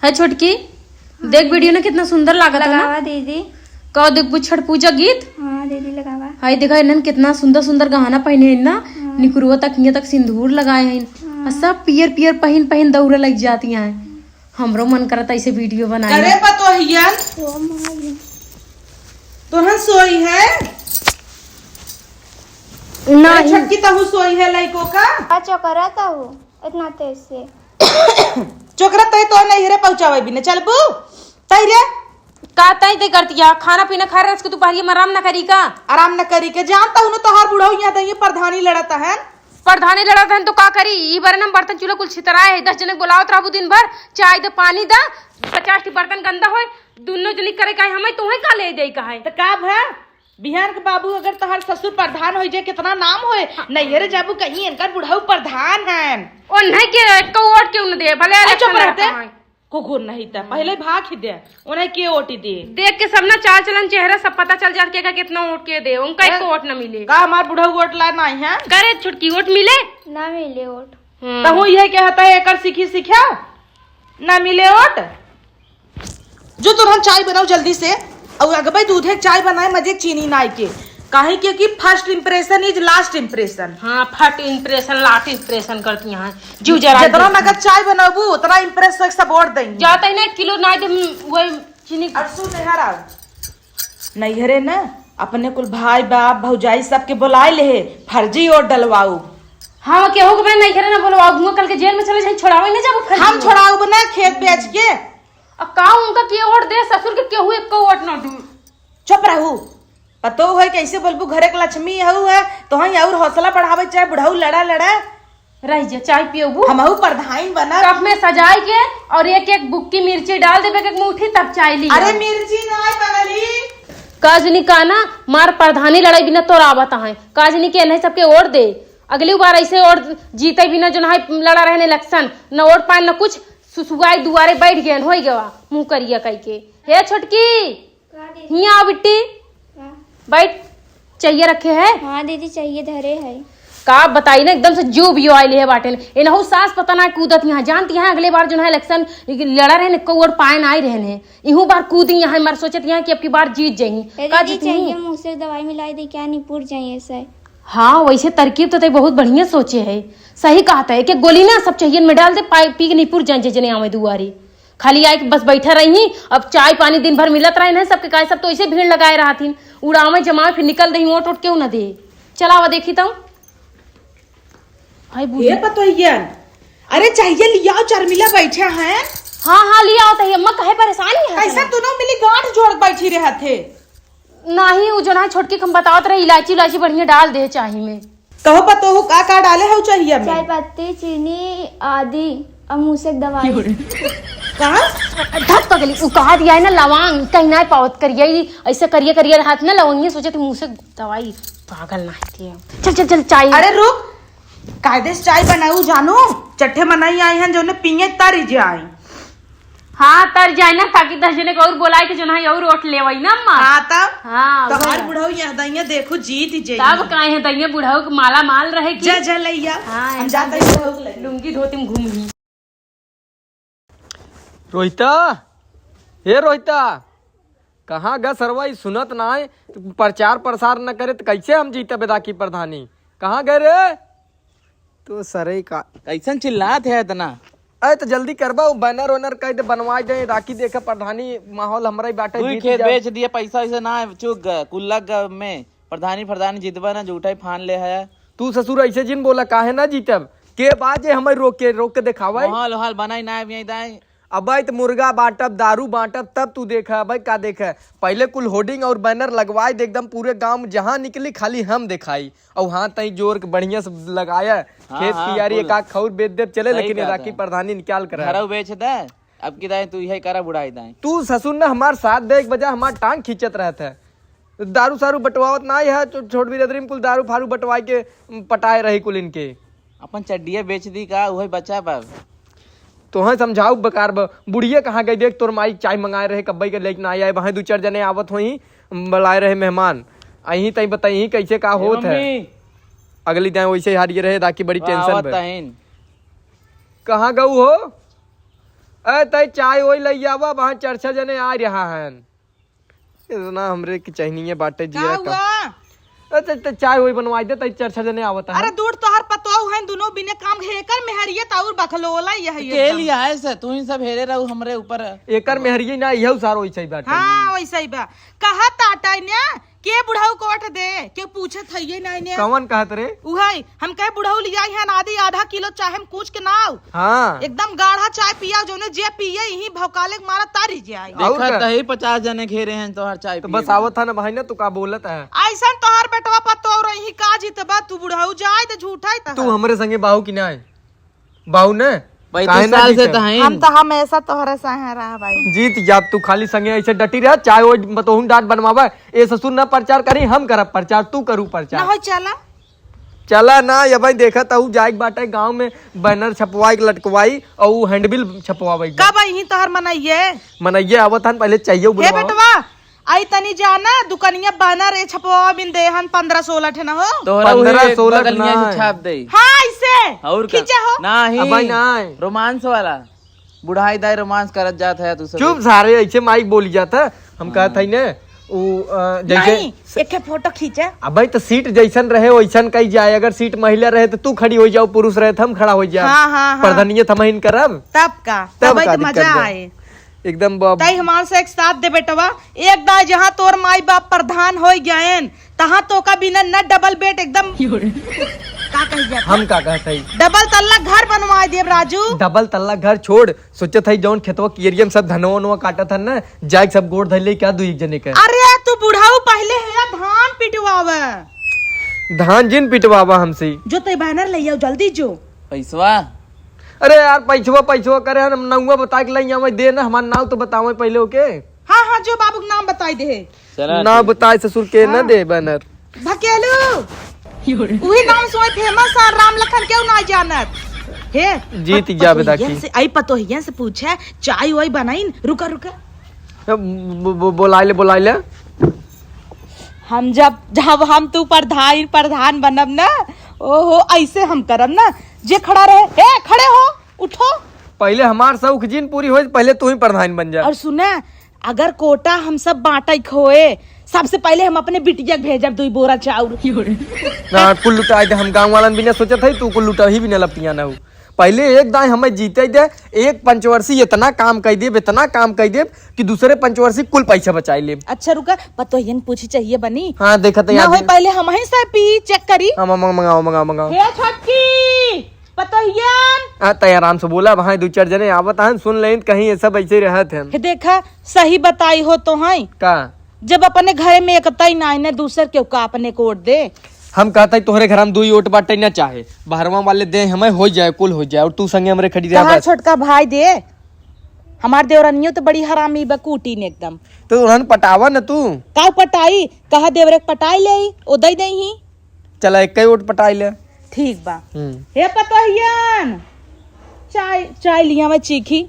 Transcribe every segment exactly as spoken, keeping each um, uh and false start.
है छोटकी, देख वीडियो ना कितना सुंदर लागत है ना। लगावा दीदी। का देखबू छठ पूजा गीत? हाँ दीदी लगावा। हाय देखा इन्हन कितना सुंदर सुंदर गहना पहने हैं ना। हाँ। निकुरवा तक हियां तक सिंदूर लगाए हैं। हाँ। और सब पियर पियर पहिन पहिन दौड़े लग जाती हैं। हमरो मन करता ऐसे वीडियो बनाए। करे पतोहियन। ओ माई। तोहन सोई है? अरे नहीं। छोटकी तहू सोई है लइको का? का चोकरा तहू इतना तेज से? चोकरा तई तो नहीं रे पहुंचावे बिना चलबू। तई रे। का तई ते करतिया? खाना पीना खा रहे उसके दोपहरिया में आराम ना करी का? आराम ना करी के जानता हूँ ना तोहार बुढ़ऊ यहाँ दइये प्रधानी लड़ता है। प्रधानी लड़त हन तो का करी? ई बारे ना बर्तन चूल्हा कुल छितराए है। दस जने के बोलावत रहबू दिन भर, चाय दे, पानी दा, पचास ठी बर्तन गंदा होए, दुनो जनी करे काहे, हमें तोहे का ले जाई काहे? त का भा? बिहान के बाबू अगर तोहार ससुर प्रधान होई जाए, कितना नाम होए। नैहरे जाबू कहीं इनकर बुढ़ऊ प्रधान हन। ओ नहीं के एको वोट क्यों न दे, भले अरे चुप इलेक्शन रहते। लड़ता है। कुकुर नहीं त, पहिले भाग ही दे, उन्हें के वोट ही दे। देख के सब ना चाल चलन चेहरा सब पता चल जात के का कितना वोट के दे, उनका हैं? एको वोट न मिले। का हमार बुढ़ऊ वोट ला नहीं है? करे छुटकी वोट मिले? ना मिले वोट। हम्म। तहु ये कहता है एकर सीखी सीखा? ना मिले वोट? जो तुरंत चाय बनाओ जल्दी से, और अगबे दूधे के चाय बनाए मजे चीनी नाई के, काहे के कि first impression is last impression। हाँ, first impression, last impression करती हैं, जीव जरा जितना देती हैं। नगद चाय बनाबू, उतना impress होके सब और देंगे। जाते ही ना एक किलो नाई दे, वही चीनी। और सुन यार, आओ। नैहरे न अपने कुल भाई बाप भौजाई सबके बोलाए ले हे, फर्जी वोट डलवाऊ। हाँ, केहू के मैं नैहरे न बोलवाऊ, हुआं कल के जेल में चले जाए, छोड़ावे न जाबू फर्जी हम वोट। छोड़ाऊ ना खेत बेच के। आ का उनका के वोट दे, ससुर के केहू एको वोट न दू। चुप रहू, पतो है कैसे बोलबू, घरे के लक्ष्मी हऊ है, तोहई और हौसला बढ़ावे चाहे बुढ़ऊ लड़ा लड़ा। रह जा, चाय पियबू? हमहू प्रधान बनब। कप में सजाई के और एक एक बुक्की मिर्ची डाल देबे, एक एक मुट्ठी, तब चाय ली। अरे मिर्ची ना पगली। काजनी का ना मार प्रधानी लड़ाई बिना तोर आवत है। काजनी के एन्हे सबके ओर दे। अगली बार ऐसे और जीते बिना जो ना लड़ा रहने इलेक्शन, न ओर पान न कुछ, सुसुआई दुआरे बैठ गए, होई गवा मुँह करिया कई के। हे छोटकी, का दीदी? हियाँ आओ बिट्टी। का? बैठ, चाहिए रखे है? हाँ दीदी, चाहिए धरे है। का बताई ना, एकदम से जो भी आइल है बाटे। इनहू सास पता ना कूदत यहाँ, जानती हैं अगले बार जो है इलेक्शन लड़ा रहे, एको वोट पाए ना आए रहे हैं। इहू बार कूदी यहाँ, मर सोचत यहाँ कि अब की बार जीत जाई। ए का दीदी, जीती? चाहिए मुँह से दवाई मिलाई दे, क्या निपुर जाइए सर? हाँ, वैसे तरकीब तो ते बहुत बढ़िया सोचे है, सही कहता है कि गोली ना सब चाहिए में डाल दे, पाई पी के निपुर जाए जे जने आवे दुआरी। खाली आए के बस बैठा रही, अब चाय पानी दिन भर मिलत रहे ना सबके, काहे सब तो ऐसे भीड़ लगाए रहथिन, उड़ावे जमावे फिर निकल दही, ओट ओट केहू ना दे। चलावा देखी तो। हाय बूढ़ी। हे पतोहिया, अरे चाहिए लियाओ, चरमिला बैठा है। हाँ, हाँ, लियाओ तो अम्मा काहे परेशान है? कैसे दोनों मिली गांठ जोड़ बैठी रहत है? नाही, उ जो ना छोटकी के हम बतावत रहे, इलायची उलायची बढ़िया डाल दे चाही में। कहो पतोहू का का डाले हऊ चाहिए में? चाय पत्ती, चीनी, आदि और मूसक दवाई। का? धत पगली, उ कहा दिया है ना लवांग, कहीं ना पावत करिया, ई ऐसे करिया करिया हाथ ना लवंगिया, सोचे थी मूसक दवाई, पागल ना है थी। चल, चल, चल, चाय। अरे रुक, कायदे से चाय बनाऊ जानू, चट्ठे मनई आई हैं जो ने पिए तर जाए। हाँ, तर जाए ना, ताकि दस जने को और बोलाए के जो ना और वोट लेवाई ना अम्मा। हाँ, तब? हाँ, तोहार वही। बुढ़ऊ यहाँ दइया देखो जीत जाई। तब काहे दइया बुढ़ऊ के माला माल रहे की? जा, जा लइया। हाँ, हम जाते हैं बुढ़ऊ के लगे। लुंगी धोती में घूमी। रोहिता, हे रोहिता, कहाँ गा सरवा, ई सुनत ना है, प्रचार प्रसार न करे त कैसे हम जीतबे दाकी प्रधानी? कहाँ गए रे? तो सरे का कैसन चिल्लात है इतना? अरे तो जल्दी करबा, वो बैनर वैनर कह दे, बनवाई दे, राखी देखे प्रधानी, माहौल हमरा ही बाटे, तू ही जीत खेत जा। बेच दिए, पैसा वैसा ना है, चुक ग, कुल्ला ग में प्रधानी, प्रधानी जीतबा ना, जूठा ही फान ले है। तू ससुर ऐसे जिन बोला, काहे ना जीतब? के बा जे हमें रोक के, रोक के देखावे? माहौल, माहौल बनाई ना, अभी दाई। अबे त मुर्गा बांटब, दारू बांटब, तब तू देखा, अबे का देखा? पहले कुल होर्डिंग और बैनर लगवाए दे, एकदम पूरे गांव में जहां निकली खाली हम देखाई। और हाँ, तई जोर के बढ़िया से लगाया, हाँ, खेत हाँ, कियारी कुल। एक आध खौर बेच देब चले, सही लेकिन ये कहता राखी है। प्रधानी निकाल कर घरौ बेच दे, अब की दाई तू यही करा बुढ़ाई दाई। तू ससुर ने हमार साथ दे, एक बजा हमार टांग खींचत रहत है। दारू सारू बंटवावत ना है, तो छोट बिरादरी में कुल दारू फारू बंटवाए के पटाए रही कुल इनके। अपन चड्डिया बेच दी का, उहे बचा बा। तोहे समझाऊ बेकार बा, बुढ़िया कहाँ गई? देख तोर माई चाय मंगाए रहे, कब्बई के लेके ना आए, वहाँ दू चार जने आवत होई, बुलाए रहे मेहमान, अहीं तई बताई कैसे का ए होत है। मम्मी। अगली दाएं वैसे ही हारिए रहे, दाकी बड़ी टेंशन आवत बा। तहीन। कहाँ गऊ हो? ए, तई चाय ओई लइ आवा, वहाँ चार छह जने आ रहा हन। इतना हमरे के चहनिए बाटे का जिया का। हुआ? ए, त, त चाय ओई बनवाई दे, तई चार छह जने आवत हन। अरे दूर तोहर पतोह हैं, दुनो बिने काम के, एकर मेहरिये त और बकलोला यह के एकदम। लिया है से, तू ही सब हेरे रहू हमरे ऊपर। एकर मेहरिये ना, यहू सारो वैसे ही बाटे। हाँ, वैसे ही बा। कहत आटा ने, के बुढ़ऊ कोट दे, के पूछत हइये नाई ने। कवन कहत रे? उहई, हम कहे बुढ़ऊ लियाई हन आधी आधा किलो चाहे हम कूच के नाव। हाँ। एकदम गाढ़ा चाय पियाव, जौने जे पिए इही भौकाले के मारा तारी जाए। और देखा का? तही पचास जने घेरे हैं तोहर चाय तो पिए बस में। आवत है ना भाई ना, तू का बोलत है? ऐसन तोहर बेटवा पतोह रही का जितबा, तू बुढ़ऊ जाए त झूठा ही तू तहा। हमरे संगे बाहू की ना आए? बाऊ ने? पैंतीस काहे ना साल से जीते? तो हैं। हम तो हमेशा तोहरे संगे रहा भाई। जीत जाब तू, खाली संगे ऐसे डटी रह, चाय ओए बतोहून डांट बनवावे। ए ससुर ना प्रचार करी, हम करब प्रचार, तू करू प्रचार। ना हो चला। चला ना, ये भाई देखा तहू जाए के बाटे गाँव में, बैनर छपवाई के लटकवाई और उ हैंडबिल छपवावे के। कब आई तोहर मनइये? मनइये आवत हन, पहले चाहिए हे बुलवाओ। बेटवा, आई तनी जाना, दुकनिया बना रे, छपवा बिन दे हन पन्द्रह सोलह ठे न हो। तोहरा पन्द्रह उहे सोलह बगलिया से ना। छाप दे। हाँ, ऐसे। और का? खींचे हो। नाही। अबे नाही। रोमांस वाला। बुढ़ाई दाई रोमांस करत जात है तू सब। चुप सारे, ऐसे माइक बोली जात है। हम हाँ। कहत है ने, उ, अ, जैसे नहीं, एक ठे फोटो खींचे। अबे तो सीट जैसन रहे वैसन कही जाए। अगर सीट महिला रहे तो तू खड़ी हो जाओ, पुरुष रहे तो हम खड़ा हो जाओ। हाँ, हाँ, हाँ। प्रधानियत हम ही करब। तब का? तब तब का तो दिक्कत मजा बा? आए। एकदम बाप। तई हमार से एक साथ दे बेटवा, एक दाई जहाँ तोर माई बाप प्रधान होई गएन, तहाँ तोका बिना न डबल बेड एकदम का कही जात है? हम का कहत हई? डबल तल्ला घर बनवाए देब राजू। डबल तल्ला घर छोड़, सोचत हई जौन खेतवा कियरिया में सब धनवा वनवा काटत हन ना, जाए के सब गोड़ धइले क्या दू एक जने के? अरे तू बुढ़ऊ पहले है धान पिटवावे। धान जिन पिटवावा हमसे। जो तई बैनर ले आओ जल्दी जो। पैसवा? अरे यार, पैसवा, पैसवा करे हन, हम नौवा बताए के लइया, वही दे ना, हमार नाव तो बतावे पहले ओके। हाँ, हाँ, जो बाबू के नाम बताई दे। चला नाव ठीक। बताए ससुर के ना हाँ। दे बैनर। भकेलू, उही नाम से वही फेमस है, राम लखन केहू ना जानत। हे, जीत पत-, जाबे पतोहियन दाकी। से, आई पतोहियन से पूछे, चाय वाय बनाइन, रुका, रुका। ब-, ब-, ब-, बोलाइले, बोलाइले। हम जब, जब हम तू प्रधान, प्रधान बनब ना, ओहो, ऐसे हम करब ना, जे खड़ा रहे, "ए, खड़े हो, उठो।" पहिले हमार शौक जिन पूरी होई, पहिले तू ही प्रधान बन जा। और सुना, अगर कोटा हम सब बांटे के होए, सबसे पहिले हम अपने बिटिया के भेजब दुई बोरा चाउर। ना, कुल लुटाई दे, हम गाँव वालन भी ना सोचत है, तू कुल लुटा ही भी ना लपटिया ना हो। पहिले एक दाई हमें जीते दे, एक पंचवर्षी इतना काम कइ देब, इतना काम कइ देब कि दूसरे पंचवर्षी कुल पैसा बचाई लेब। अच्छा रुका, पतोहियन पूछी चाहिए बनी। हाँ, देखत है ना याद होई, है। पहिले हमही से पी चेक करी। हाँ, मंगाओ, मंगाओ, मंगाओ, मंगाओ। हे छोटकी, पतोहियन। हाँ, तै आराम से बोला, वहाँ दू चार जने आवत हैं, सुन लें, कहीं ये सब ऐसे रहत हैं। हे देखा, सही बताई हो तो हैं। का? जब अपने घरे में एकता ही ना है ना, दूसर केहू का अपने को वोट दे। हम कहत हई तोहरे घर में दुई वोट बाटे ना चाहे, बहरवा वाले दे हमें हो जाए, कुल हो जाए, और तू संगे हमरे खड़ी रह तहार बस। छोटका भाई दे, हमार देवरानियो तो बड़ी हरामी बा, कूटी ने एकदम। तो उन्हन पटावा न तू। का पटाई? कहा देवरे के पटाई ले, ओ दई दई ही। चला एक ही वोट पटाई ले। ठीक बा। हम्म। हे पतोहियन, चाय, चाय लिया मैं चीखी।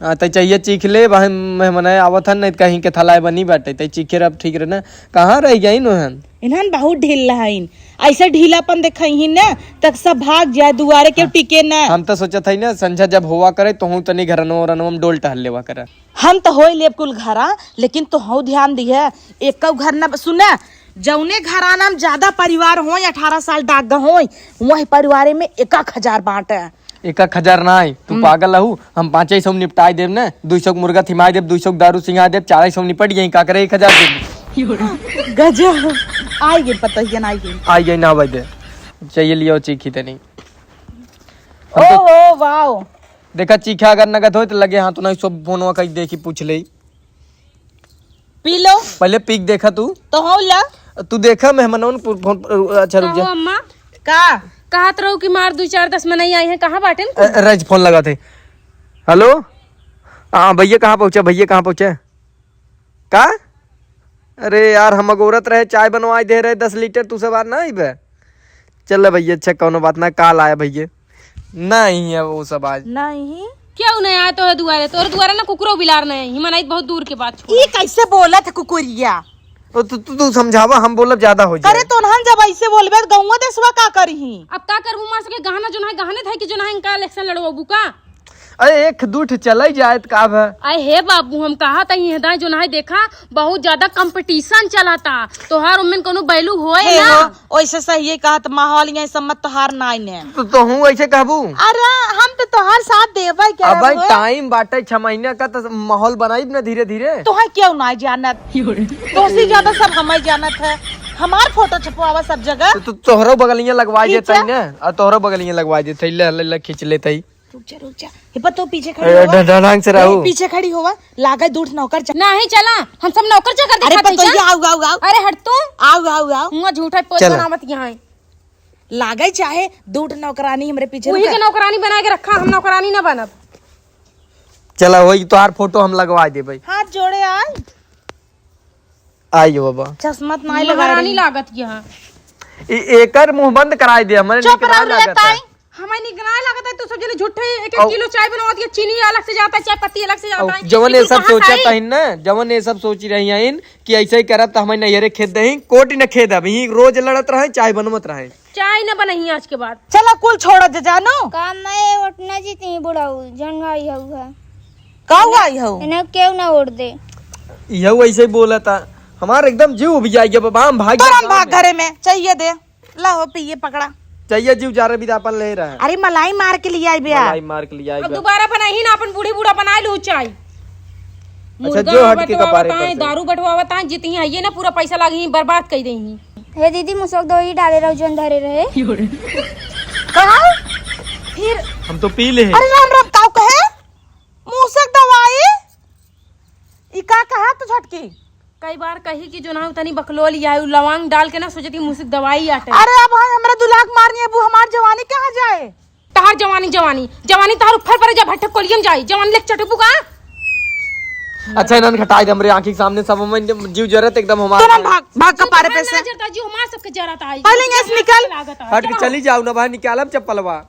हाँ, तै चाहिए चीख ले, वहाँ मेहमान आवत हन, नहीं तो कहीं के थलाए बनी बाटे, तै चीखे रह ठीक रहे ना। कहाँ रह गई नोहन? इन्हन बहुत ढील हईन, ऐसे ढीलापन देखइहिन न, तक सब भाग जाए, दुआरे के हाँ। टिके न। हम तो सोचत हई ना, संझा जब होवा करे, तो हूँ तनी घरनो रनो में डोल टहल लेवा करे। हम तो होई लेब कुल घरा, लेकिन तो हूँ ध्यान दिहे, एक घर न सुना, जौने घराना में ज्यादा परिवार होई, अठारह साल डाक होई, वही परिवारे में एक एक हजार बांटे। एक एक हजार ना आई, तू हम्म। पागल रहू, हम पाँचे सौ में निपटाई देब ना, दुई सौ के मुर्गा थिमाई देब, दुई सौ के दारू सिंगाई देब, चार सौ में निपट गई, का करे एक हजार देब। गजब, आई गई पतोहियन, आई गई। आई गई ना भाई दे, चाहिए लियो चीखी तनी। हम तो ओहो, वाओ। देखा चीखा अगर नगद होई तो लगे हाथ ना, सब फोनवा कई देखी पूछ ले। पी लो। पहले पी के देखा तू। तो हो ला। तू देखा मेहमानन पु-, फोन पर, अच्छा रुक जा। कहो अम्मा। का? कहत रहू कि मार दुई चार दस मनई आई हैं, कहाँ बाटेन कुल? अ, रज फोन लगा थे। हेलो? हाँ भैया कहाँ पहुँचा, भैया कहाँ पहुँचा? का? अरे यार हम अगोरत रहे, चाय बनवाई दे रहे दस लीटर, तू सब आ ना अइबे? चल भैया, अच्छा, कौनो बात ना, काल आया भैया। नहीं है वो सब आज। नहीं। क्यों नहीं आया तोरे दुआरे? तोरे दुआरे ना कुकुरो बिलार नहीं आई। हिमन आई बहुत दूर के बात छोड़। ई कैसे बोलत है कुकुरिया? ओ, तू, तू, तू समझावा, हम बोलब ज्यादा हो जाए। अरे तोनहन जब ऐसे बोलबे तो गौवा देसवा का करिही? अब का करबू मार सके गहना जो नहीं, गहने धाई के जो नहीं, इनका इलेक्शन लड़वाबू का? अरे एक दू ठे चलै जाए त का भा? अरे हे बाबू, हम कहा था ये दाई जो ना है देखा, बहुत ज्यादा competition चला था, तोहार उम्मेन कोनो value होए हे ना। हो, ओइसे सही है कहा त माहौल यहाँ सम्मत तोहार नाई ने। तो, तो हूँ ऐसे कहबू? अरे हम तो तोहार साथ देबै करब अब हो। Time बाटे छह महीना का, तो माहौल बनाइब ना धीरे धीरे। तोहे क्यों ना जानत? तोसे ज्यादा सब हमें जानत है। हमार फोटो छपवावा सब जगह। तो, तो तोहरो बगलिया लगवा ठीक देतै है। ना, आ तोहरो बगलिया लगवा देतै, ले, ले, ले, खींच लेतै। रुक जा, रुक जा। हे पर तो पीछे खड़ी ए, होवा। ढ-, ढ-, ढंग से रहू। ए, पीछे खड़ी होवा। लागे दूठ नौकर चा- नहीं चला, हम सब नौकर चाकर अरे दिखात पर हई तो का? ये आऊ, आऊ, आऊ। अरे हट तू। आऊ, आऊ, आऊ। मुँह झूठा पोत चला। बनावत यहाँ है। लागे चाहे दूठ नौकरानी हमरे पीछे वही रुका। के नौकरानी बना के रखा, हम नौकरानी ना बनब। चला वही तोहार फोटो हम लगवा देबै। हाथ जोड़े आए। आई हो बाबा। चश्मा त नाई लगा महारानी रही। लागत यहाँ। ए-, एकर मुंह बंद कराई दे, हमरे चुप निक नाई रहो रे लागत ताई। है। हमें निक नाई लागत है, तू सब जने झूठे एक एक औ-, किलो चाय बनवा दिया, चीनी अलग से जाता है, चाय पत्ती अलग से जाता औ, है। जवन ये ये कुल सब कहाँ से सोचत आई? हइन ना, जवन ये सब सोची रही हइन कि ऐसे ही करब त हमें नैहरे खेद दही, कोट न खेद अब, यहीं रोज लड़त रहे, चाय बनवत रहे। चाय न बनही आज के बाद। चला कुल छोड़ा जे जानो। काम में वोट न जीती बुढ़ऊ, जन आई हऊ है। का हुआ आई हऊ? इन्हें केहू ना वोट दे। यहू ऐसे ही बोला था। हमार एकदम जीव उबिया गया बाबा, हम भाग तोर हम जाए भाग में। घरे में, चाहिए दे। ला हो पिए पकड़ा। चाहिए जीव जा रहे भी त अपन ले रहा है। अरे मलाई मार के लिए आई बे। मलाई मार के लिए आई अब बे। दोबारा बनाई ही ना, अपन बूढ़ी बूढ़ा बनाए लू चाय। अच्छा, मुर्गा जो हट के बटवावत कपारे पर आए, से। दारू बटवावत आए, जितनी है ये ना पूरा पैसा लागी बर्बाद कर दे ही। हे दीदी, मुसक दवाई डाले रहो, जोन धरे रहे। कहा? फिर हम तो पी ले। अरे राम राम, काऊ कहे? मूसक दवाई? ई का कहा तो झटकी? कई बार कही कि जो ना तनी बकलोल या उ लवांग डाल के ना सोचे कि मूसक दवाई आटे। अरे अब हाँ हमरा दुलाक मारनी है, वो हमार जवानी कहाँ जाए? तहार जवानी, जवानी, जवानी तहार ऊपर पर जा भट्ठे कोलियम जाई, जवानी लेके चटबू का? अच्छा, इन्हन हटाई दे हमरे आँखी के सामने सब, हम जीव जरत एकदम हमार। तुरंत भाग, भाग कपारे पे से। जरता, जीव हमार सबके जरता है। पहले यहाँ से निकल। हट के चली जाओ ना भाई, निकालब चप्पलवा।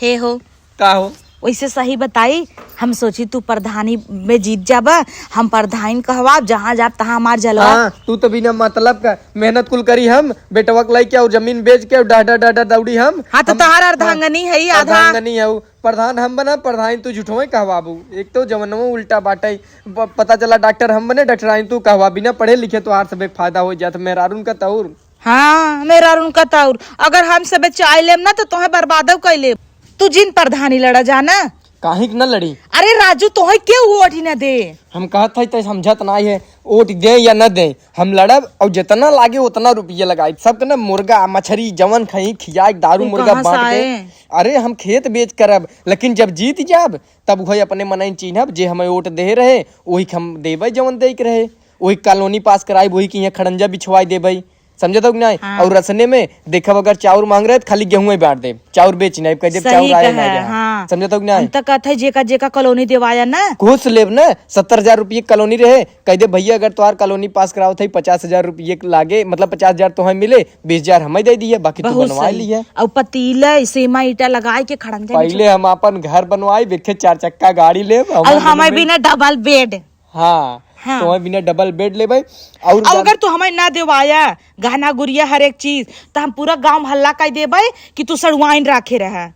हे हो। का हो? वैसे सही बताई, हम सोची तू प्रधानी में जीत जाबा, हम प्रधान कहवाब, जहाँ जाब तहाँ हमार जलवा। हाँ, तू तो बिना मतलब का मेहनत कुल करी हम, बेटवा के लइके और जमीन बेच के और डहडा डहडा दौड़ी हम। हाँ, तो हम तहार अर्धांगनी है, आधा। अर्धांगनी है, उ प्रधान हम बना, प्रधान तू झूठो कहवाबू। एक तो जवनवो उल्टा बाटे, प-, पता चला डॉक्टर हम बने, डॉक्टर आइन तू कहवा, बिना पढ़े लिखे तो आर सबे फायदा हो जात, मेहरारून का तौर। हाँ, मेहरारून का तौर। अगर हम सबे चाह लेम ना, तो तोहे बर्बादो कर लेब। तू जिन प्रधानी लड़ा जाना। काहे के न लड़ी? अरे राजू, तोहे के वोट ही ना दे? हम कहत हई, तै समझत नाई है, वोट दे या न दे, हम लड़ब और जितना लागे उतना रुपया लगाई, सबके ना मुर्गा, मछरी, जवन खई, खियाई, दारू तू मुर्गा कहाँ से बांट के। आए? अरे, हम खेत बेच करब, लेकिन जब जीत जाब, तब वही अपने मनई चिन्हब, जे हमें वोट दे रहे, वही के हम देबै, जवन दे के रहे। वही कॉलोनी पास कराइब, वही के यहाँ खड़ंजा बिछवाई देबै, समझत हो कि नाई? हाँ। और रसने में देखब, अगर चाउर मांग रहे, तो खाली गेहूं ही बांट देब, चाउर बेच नाई, कह देब, सही चाउर आए कहे, ना रहा। हाँ। समझत हो कि नाई? हम तो कहत है, जेका, जेका कॉलोनी देवाया ना। घूस लेब ना, सत्तर हजार रुपये कॉलोनी रहे, कह देब, भैया, अगर तोहार कॉलोनी पास करावत है, पचास हजार रुपये लागे, मतलब, पचास हजार तोहे मिले, बीस हजार हमें दे दिए, बाकी तू बहुत बनवा सही। लिए। और पतीले, सीमा ईटा लगाए के खड़ंजा पहले बिछो। हम अपन घर बनवाई, देखे, चार चक्का गाड़ी लेब, और हमारे हमें में बिना डबल बेड। हाँ, हाँ। तो हमें बिना डबल बेड लेबै। और और ज्यादा अगर तू हमें ना देवाया गहना गुरिया हर एक चीज, तो हम पूरा गांव हल्ला कर देबै कि तू सड़ुआइन राखे रहा।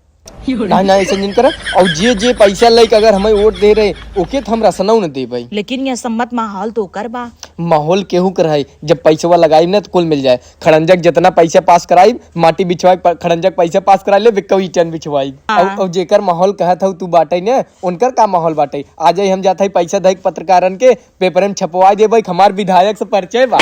ना, ना, ऐसे नहीं करे। और जे, जे पैसा लेके अगर हमें वोट दे रहे, ओके तो हम रसनौ न देबै। लेकिन ये सम्मत माहौल तो कर बा। माहौल केहू कर है, जब पैसवा लगाई ना तो कुल मिल जाए। खड़ंजक जितना पैसा पास कराई, माटी बिछवाई, प-, खड़ंजक पैसा पास कराई ले, बिक्कौ ईटन बिछवाई। हाँ। और, और जेकर माहौल कहत हऊ तू बाटे ना, उनकर का माहौल बाटे? आ जाई, हम जात हई पैसा धइक पत्रकारन के, पेपर में छपवाई देबै कि हमार विधायक से परिचय बा।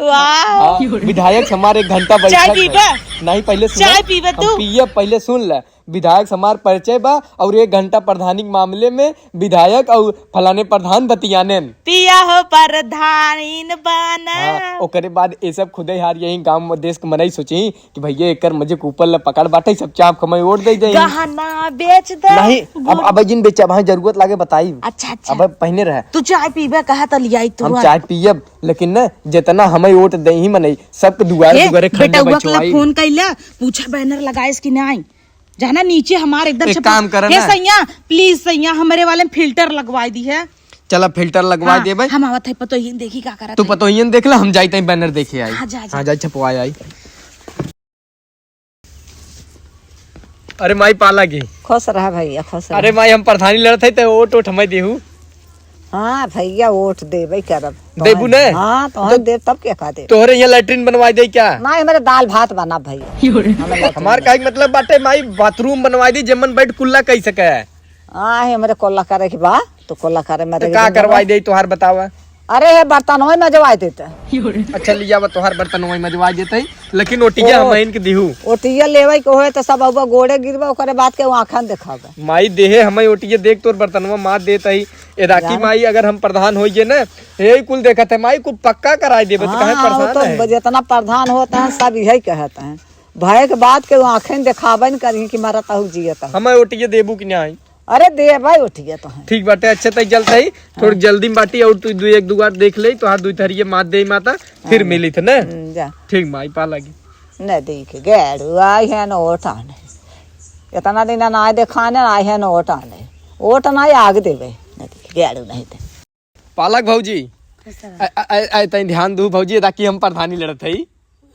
वाह। हाँ, विधायक से हमार एक घंटा बैठक चाय भई। पीबा? नहीं, पहले सुन। चाय पीबा हम तू? पियब, पहले सुन ले। विधायक से हमार परिचय बा और एक घंटा प्रधानी के मामले में विधायक और फलाने प्रधान बतियाने। पिया हो प्रधान बना। हाँ, ओकरे बाद ये सब खुदे हार यही गांव में देश के मनई सोची कि भैया एकर मजे के ऊपर ले पकड़ बाटे, सब चाप कमाई वोट दे जाई। गहना बेच दे। नहीं, अब, अब जिन बेचा भाई जरूरत लागे बताई। अच्छा, अच्छा। अब पहने रहे। तू चाय पीबे कहा त लियाई तू हम आज। चाय पियब, लेकिन ना जितना हमें वोट दे ही मनई, सबके दुआरे ए, दुआरे खंडे बेटउआ के ला बैठवाई। फोन कैला, पूछा बैनर लगाएस कि नहीं। जाना नीचे हमार एकदम एक छपा-, काम करा हे ना। सैया, please सैया, हमरे वाले में फिल्टर लगवाई दी है। चला फिल्टर लगवा हाँ, देबे। हम आवत है पतोहियन देखी का करत तू है। पतोहियन देख ला, हम जाइत है बैनर देखे आई। हाँ, जा, जा। हाँ, जा छपवाए आई। अरे माई पालागी। खुश रहा भैया, खुश रहा। अरे माई, हम प्रधानी लड़त हई, त वोट वोट हमें देहू। हाँ भैया, वोट देबे करब। देबू तोहन, ने? हाँ, तोहन तो देब, तब के का देब? तोहरे यहाँ लैट्रिन बनवाई दे क्या? ना, हमरे दाल भात बना भैया। हमें लैट्रिन हमार बना। काहे के मतलब बाटे माई, बाथरूम बनवाई दी, जेमन बैठ कुल्ला कई सके। हाँ, हमरे कुल्ला करे के बा, तो कुल्ला करे में तो एकदम का करवाई दे तोहार बतावा? अरे, हे बर्तनवा मजवाई देते। अच्छा, लिया बा, तोहार बर्तनवा मजवाई देते, लेकिन ओटिया ओ, हम इनके दिहू। ओटिया लेवे के होए तो सब अब गोड़े गिरबा, ओकरे बाद के आँखन देखाबे। माई देहे हमें ओटिया देख, तोर बर्तनवा मार देत ही। ए राखी जान। माई, अगर हम प्रधान होई जे ना, हे कुल देखत है माई, कुल पक्का कराई देबे, तो काहे हाँ, वो परेशान तो है? जितना प्रधान होता है, सब यही कहते हैं। भय के बात के आँखें देखाबे न करी कि मरत हूँ, जियत हूँ। हमें ओटिया देबू कि नहीं? अरे देबे ओटिया तो है। ठीक बाटे, अच्छे तई जलत ही, थोड़ी हाँ। जल्दी में बाटी और तू दू एक दुआर देख ले, तो हाथ दू थरिये मात दे माता, फिर हाँ। मिली थे ना। हम्म, जा। ठीक माई पालागी। न देख गेड़ू आई है न ओटा नहीं। इतना दिन ना आए देखाने आई है न ओटा नहीं। ओट नहीं आग देबे। न देख गेड़ू नहीं दे। पालक भौजी, खुश रह। आ, आ, आ, आ, तनी ध्यान दू भौजी, ताकि हम प्रधानी लड़त हई।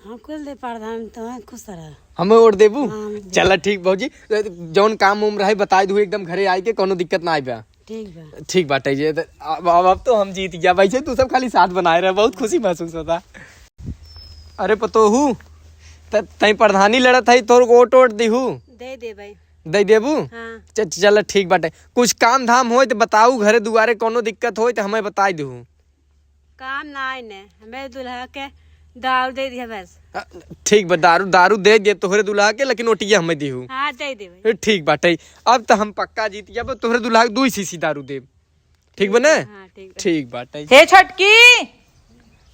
हम कुल दे प्रधान तो हैं, खुश रह। हमें वोट देबू? हाँ, हम देबू। चला ठीक भौजी, जौन काम उम रहे बताई दू, एकदम घरे आई के कोनो दिक्कत ना आइबा। ठीक बा। ठीक बाटे जे, त अब, अब, अब तो हम जीत गया। वैसे तू सब खाली साथ बनाए रहे, बहुत खुशी महसूस होता। अरे पतोहू, त-, तई प्रधानी लड़त हई, तोर वोट वोट दिहू? दे देबे। दे देबू? हाँ। च-, चल ठीक बाटे। कुछ काम धाम होई त बताऊ, घरे दुआरे कोनो दिक्कत होई त हमें बताई देहू। काम ना आए ने, हमें दुल्हा के दारू दे दिया बस। अ, ठीक बा, दारू, दारू दे दे तोहरे दुल्हा के, लेकिन ओटिया हमें देहू। हाँ, दे देबे। ए, ठीक बाटे। अब त हम पक्का जीत गया, अब तोहरे दुल्हा के दू ही शीशी दारू देब। ठीक बा ना? हाँ, ठीक बा। ठीक बाटे। हे छोटकी,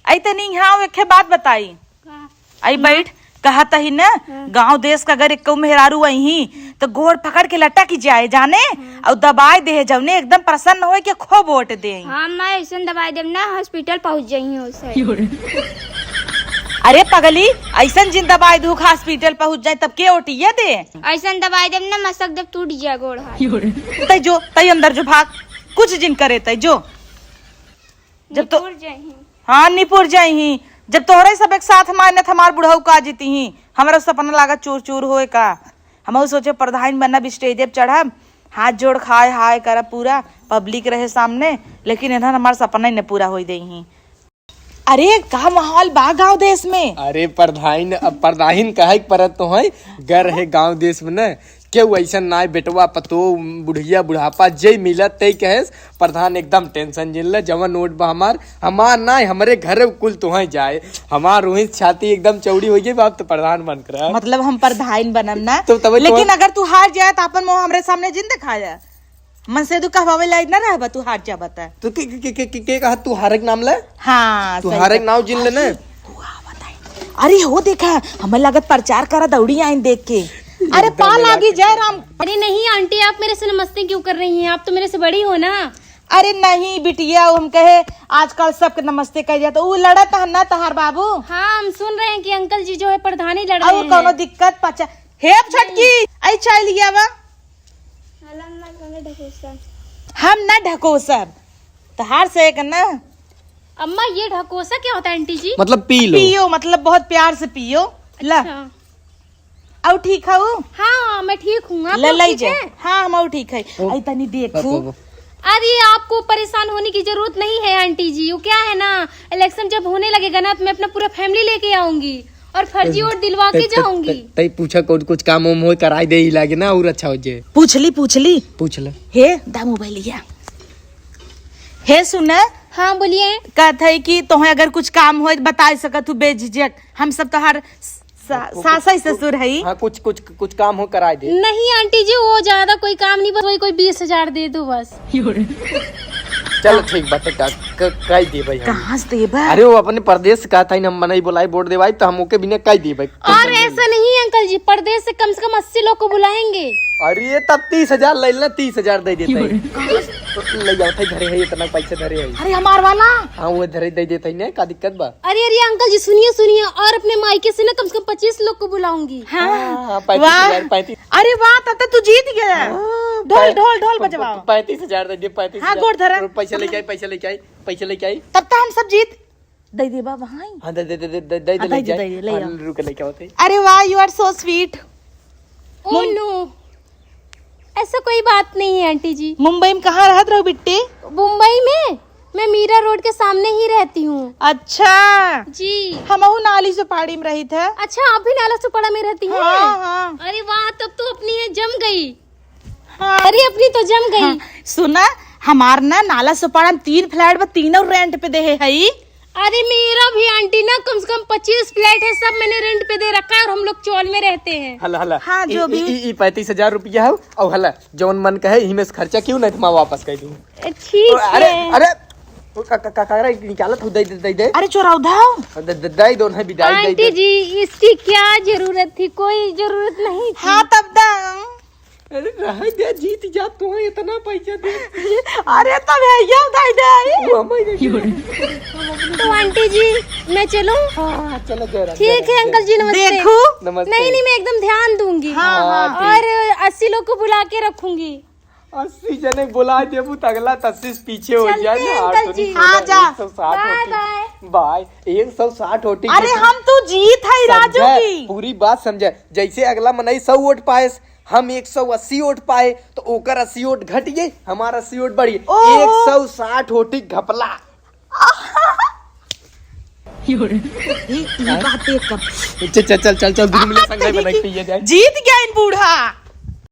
आई तनी यहाँ आओ, एक ठे बात बताई। का? आई बैठ, कहत ही ना, हाँ। गाँव देश का अगर एक्को मेहरारू अइहीं, तो गोड़ पकड़ के लटक जाए, जाने? हाँ। और दबाए दे, जौने एकदम प्रसन्न होए के खूब वोट दे। हाँ, मैं ऐसन दबाए देब ना, हॉस्पिटल पहुँच जाइहीं ओसे। अरे पगली, ऐसन जिन दबाए दू, हॉस्पिटल पहुँच जाए, तब के ओटिया दे? ऐसन दबाए देब ना, मसक देब टूट जाए गोड़ हाथ। तै जो, तै अंदर जो भाग, कुछ जिन करे तै जो। जब तो निपुर जाइहीं। हाँ, निपुर जाइहीं। जब तोहरे सब एक साथ माने त हमार बुढ़ऊ का जीतिहीं। हमरा सपना लागत चूर चूर होए का। हमहू सोचे प्रधान बनब, स्टेजे पे चढ़ब, हाथ जोड़ खाए हाय करब पूरा, पब्लिक रहे सामने, लेकिन इन्हन हमार सपना ही न पूरा होई देइहीं। अरे, का माहौल बा गाँव देश में? अरे, प्रधान, अब प्रधान कहे के परत तो है, गर है गाँव देश में न, केहू ऐसन नाय, बेटवा, पतोह, बुढ़िया, बुढ़ापा, जे मिलत, ते कहेस, "प्रधान, एकदम टेंशन जिन ले, जवन वोट बा हमार, हमार नाय, हमरे घरे कुल तोहई जाए।" हमार रोहित छाती एकदम चौड़ी होइ गई, बाप, तो प्रधान बन कर। मतलब, हम प्रधान बनम ना? तो तबे तो लेकिन अगर तू हार जाए, तो आपन मुँह हमरे सामने जिन दिखाया। मन से तू कहवावे लायक ना रहबा, तू हार जाबा त। तो के, के, के, के, के, के कहा तू हारे के नाम ले? हाँ, तू सही हारे के बात। नाव जिन ले ने? अरे, हुआ बताई। अरे, हो देखा, हमें लागत प्रचार करा दौड़ी आइन देख के। अरे, एकदम पा मिला लागी के जय राम। अरे नहीं आंटी, आप मेरे से नमस्ते क्यों कर रही हैं? आप तो मेरे से बड़ी हो ना। अरे नहीं बिटिया, हम कहे आजकल सबके नमस्ते कह जाए, तो उ लड़त हन ना तहार बाबू। हाँ, हम सुन रहे हैं कि अंकल जी जो है प्रधानी लड़ रहे हैं। कौनो दिक्कत पचा-, हे छोटकी, आई चाय लिया बा। हम ना ढकोसब। हम ना ढकोसब। तहार से एक ना। अम्मा, ये ढकोसा क्या होता है आंटी जी? मतलब पी लो। पियो, मतलब बहुत प्यार से पियो। ला। अच्छा। और ठीक हऊ? हाँ, मैं ठीक हूँ। आप ले लोग लाई ठीक जा। हैं? हाँ, हम और ठीक है। ओ, आई तनी देखू। बाबू। अरे, आपको परेशान होने की जरूरत नहीं है आंटी जी। वो क्या है ना, इलेक्शन जब होने लगेगा ना, तो मैं अपना पूरा फैमिली लेके आऊंगी और फर्जी वोट दिलवा के तै, तै, जाऊंगी। तै, तै पूछा, कौन कुछ काम वाम होए, कराई दे ही लागे ना, और अच्छा हो जाए। पूछ ली, पूछ ली। पूछ ले। हे, दा मोबाइलिया। हे, सुन। हाँ, बोलिए। कहत है कि तोहे अगर कुछ काम होए, तो बताई सकत हूँ बेझिझक। हम सब तोहार सा-, वो कुछ, सासई ससुर हई। हाँ, कुछ, कुछ, कुछ काम हो, कराई दे। नहीं आंटी जी, वो ज्यादा कोई काम नहीं, बस वही कोई बीस हजार दे दो बस। चल ठीक बाटे, का, क-, कई देबै हम। कहाँ से देबै? अरे वो अपने परदेस से कहत हई, हम मनई बोलाई वोट देवाई, तो हम ओके बिना कई देबै। और ऐसा नहीं अंकल जी, परदेस से कम से कम अस्सी लोग को बुलाएंगे। अरे तब तीस हजार ले लेना, तीस हजार दे देते हैं। ले जाओ, थे धरे है, इतना पैसा धरे है। अरे हमार वाला। हाँ, वो धरे दे देते हैं, का दिक्कत बा? अरे, अरे, अंकल जी, सुनिए, सुनिए, और अपने मायके से ना कम से कम पच्चीस लोग को बुलाऊंगी। हाँ। हाँ, हाँ, पैंतीस हजार, वाह। पैंतीस। अरे वाह, तब तो तू जीत गया। हाँ, ढोल, पै-, ढोल, ढोल प-, बजवाओ। प-, पैंतीस हजार दे दे, पैंतीस हजार। हाँ, गोड़ धरा। और पैसा लेके आई, पैसा लेके आई, पैसा लेके आई। तब तो हम सब जीत दे दे बाबा, हाँ। हाँ, दे, दे, दे, दे, दे, दे, हाँ, ले दे दे, जाए। दे दे, ले हाँ, आओ। रुक, लेके आओ थे। अरे वाह, you are so sweet। Oh no। ऐसा कोई बात नहीं है आंटी जी। मुंबई में कहाँ रहत रहो बिट्टी? मुंबई में मैं मीरा रोड के सामने ही रहती हूँ। अच्छा। जी। हमहू नाली सुपाड़ी में रही थे। अच्छा, आप भी नाला सुपाड़ा में रहती हैं? हाँ, हाँ। अरे वाह, तब तो अपनी ये जम गई। हाँ। अरे, अपनी तो जम गई। हाँ, सुना, हमार ना नाला सुपाड़ा में तीन फ्लैट बा, तीनों रेंट पे देहे हई। अरे, मेरा भी आंटी ना कम से कम पच्चीस फ्लैट है, सब मैंने रेंट पे दे रखा है और हम लोग चौल में रहते हैं। हला, हला। हाँ, जो ई, भी। ई, ई, ई पैंतीस हजार रुपया है, और हला, जौन मन कहे, इही में से खर्चा कियो, नहीं तो मैं वापस कर दूँ। ठीक अरे, है। अरे, का, का, का, का, अरे, निकालत हो, दे, दे, दे, दे। अरे, चोरौधा। दे, दे, दे दो, नहीं, विदाई दे आंटी दे। जी, इसकी क्या जरूरत थी? कोई जरूरत नहीं थी। हाँ, तब दा। अरे, रह दे, जीत जा, तुम्हें इतना पैसा दे। अरे, तब है, ये उधाई दे। वो हमारे तो आंटी जी, मैं चलूं? हाँ, हाँ, चलो, जय राम, ठीक जय है, राम, अंकल जी, नमस्ते। देखो। नमस्ते। नहीं, नहीं, मैं एकदम ध्यान दूंगी। हाँ, हाँ, हाँ। और अस्सी लोग को बुला के रखूंगी। अस्सी जने बुला देबू त अगला त अस्सी से पीछे हो चलते जाए हैं ना, अंकल ऑटो जी। नहीं हाँ, चला, जा। एक सौ साठ बाय, होती। बाय। बाय, एक सौ साठ होती अरे, कितना? हम तू जीत है राजू समझे? की। पूरी बात समझे। जैसे अगला मनई सौ वोट पाए, हम एक सौ अस्सी वोट पाए, तो ओकर अस्सी वोट घट गए, हमारा अस्सी वोट बढ़ गए। ओहो। एक सौ साठ वोट ही घपला। ई, ई बात एक कम। चल, चल, चल, चल, चल, दुनू मिले संग में बनाई के पिए जाए। जीत गया इन बूढ़ा।